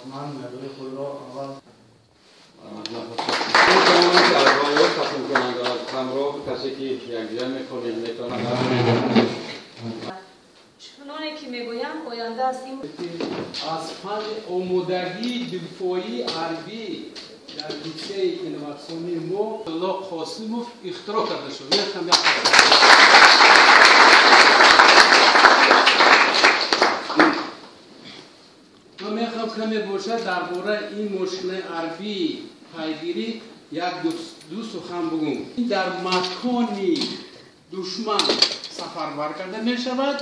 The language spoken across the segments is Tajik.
Ҳатман медали худро аввал касе ки якҷоя мехонем метавонад. Чуноне ки мегӯям, оянда аз ин аз фанни омодагии дифоии ҳарбӣ дар литсеи инноватсионии мо Абдулло Қосимов ихтироъ карда шуд. Ман мехоҳам каме бошад дар бораи ин мошинаи ҳарбии пайгирӣ як ду сухан бигӯм. Ин дар макони душман сафарбар карда мешавад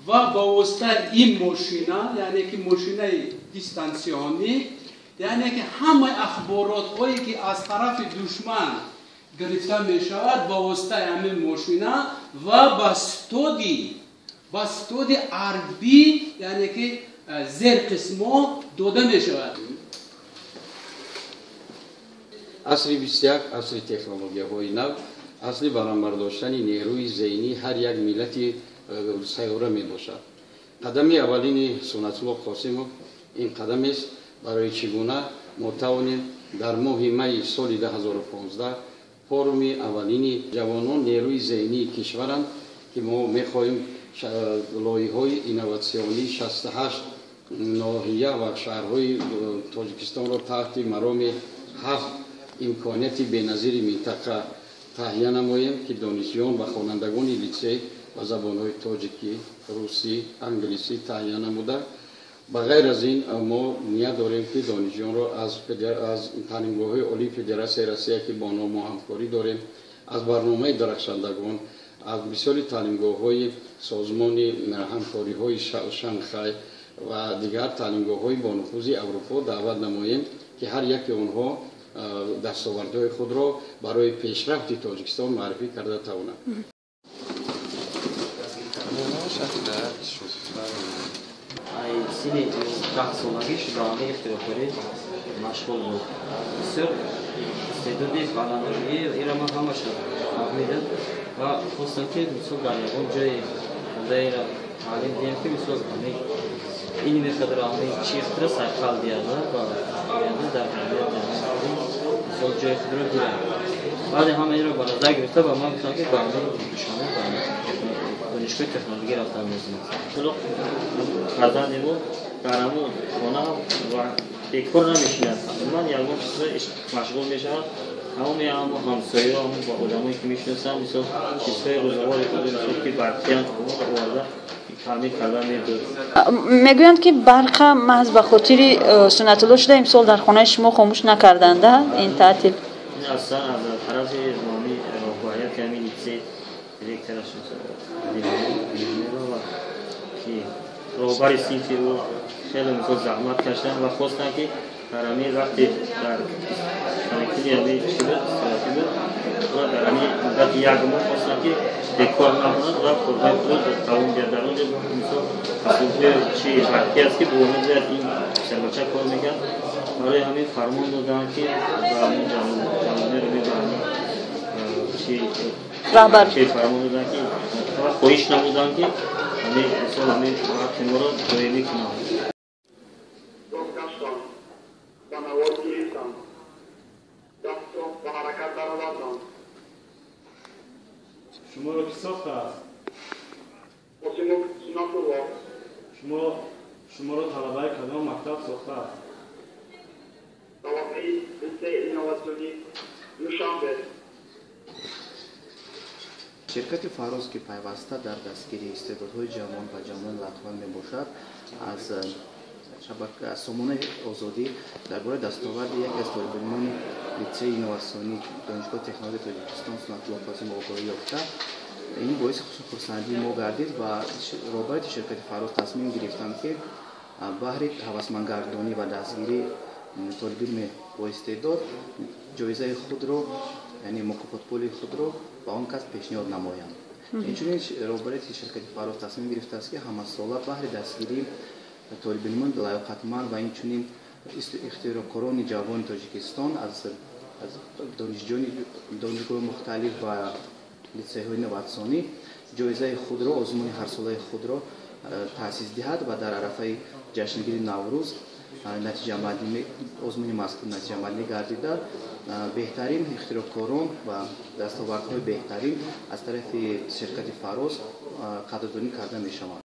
ва ба воситаи ин мошина, яъне ки мошинаи дистансионӣ, яъне ки ҳамаи ахборотҳое ки аз тарафи душман гирифта мешавад ба воситаи ҳамин мошина ва ба стоди ҳарбӣ, яъне ки зерқисмҳо дода мешавад. Асри 21 асри технологияҳои нав, асли баранбардоштани нерӯи зеҳнии ҳар як миллати сайёра мебошад. Қадами аввалини Сунатулло Қосимов ин қадамест барои чӣ гуна мо тавонем дар моҳи майи соли 2015 форуми аввалини ҷавонон нерӯи зеҳнии кишваранд, ки мо мехоҳем лоиҳаҳои инноватсионии 68 ноҳия ва шаҳрҳои Тоҷикистонро таҳти мароми 7 имконияти беназири минтақа таҳия намоем, ки донишҷӯён ва хонандагони литсей ба забонҳои тоҷикӣ, русӣ, англисӣ таҳия намуда. Ба ғайр аз ин мо ният дорем, ки донишҷӯёнро аз таълимгоҳҳои олии Федератсияи Россия, ки бо онҳо мо ҳамкорӣ дорем, аз барномаи дарахшандагон, аз бисёри таълимгоҳҳои созмони ҳамкориҳои Шанхай ва дигар таълимгоҳҳои бонуфузи Аврупо даъват намоем, ки ҳар яке онҳо дастовардҳои худро барои пешрафти Тоҷикистон муаррифӣ карда тавонанд. Синни 10 солагӣ ба ҳамин ихтироъкорӣ машғул буд. Бисёр истеъдоди баландрӯӣ инро ман ҳамаша фаҳмидам ва хостам, ки мисол дар ягон ҷои хондаеро таълим диҳем, ки мисол ҳамин илми худро, ҳамин чи худро сайқал диҳад ва оянда дар ҷамъият мисол ҷои худро гирад. Баъди ҳама инро ба назар гирифта ба ман гуфтам, ки ба ҳамин Душанбе ба донишгоҳи технология рафтан лозим аст. Фарзанди мо дар ҳамон хона ва бекор намешинад. Ман ягон чизро машғул мешавад. Ҳамои ҳамо ҳамсояҳо, ҳамо ба одамое ки мешиносам, мисол чизҳои рӯзгори худ, мисол ки барқиянд, оварда таъмир карда медод. Мегӯянд, ки барқа маҳз ба хотири Сунатулло шуда имсол дар хонаи шумо хомӯш накарданд, ин таътил. Ин аслан аз тарафи номи роҳбарияти ҳамин литсей, директораш ки роҳбари синфи ӯ хеле мисол заҳмат кашиданд ва хостанд, ки дар ҳамин вақте дар каникули ҳамин чӣ буд, истироҳатӣ буд, ва дар ҳамин муддати як моҳ хостанд, ки бекор намонад ва корҳои худро давом диҳад. Дар он ҷо мисол асбобҳои чи барқӣ аст, ки бо онҳо бояд ин писарбача кор мекард. Барои ҳамин фармон доданд, ки ба ҳамин ҷавонеро ба ҳамин чи раҳбар фармон доданд, ки ва хоҳиш намуданд, ки ҳамин мисол ҳамин вақти моро доимӣ кунанд. Шуморо ки сохтааст? Қосимов Сунатулло. Шуморо талабаи кадом мактаб сохтааст? Талабаи литсеи инноватсионии Душанбе. Ширкати Фароз, ки пайваста дар дастгирии истеъдодҳои ҷавон ва ҷавонони латван мебошад, аз сомонаи Озодӣ дар бораи дастоварди яке аз толибилмони литсеи инноватсионии Донишгоҳи технологияи Тоҷикистон Сунатулло Қосимов огоҳӣ ёфта, ин боиси хурсандии мо гардид ва роҳбарияти ширкати Фароз тасмим гирифтанд, ки баҳри ҳавасмандгардонӣ ва дастгирии толибилми боистеъдод ҷоизаи худро, яъне мукофотпули худро ба он кас пешниҳод намоянд. Инчунин роҳбарияти ширкати Фароз тасмим гирифтааст, ки ҳамасола баҳри дастгирии толибилмон лаёқатманд ва инчунин ихтироъкорони ҷавони Тоҷикистон аз донишҷӯёни донишгоҳи мухталиф ва литсейҳои инноватсионӣ ҷоизаи худро, озмуни ҳарсолаи худро таъсис диҳад ва дар арафаи ҷашнгирии Наврӯз натиҷамандӣ, озмуни мазкур натиҷамандӣ гардида, беҳтарин ихтироъкорон ва дастовардҳои беҳтарин аз тарафи ширкати Фароз қадрдонӣ карда мешаванд.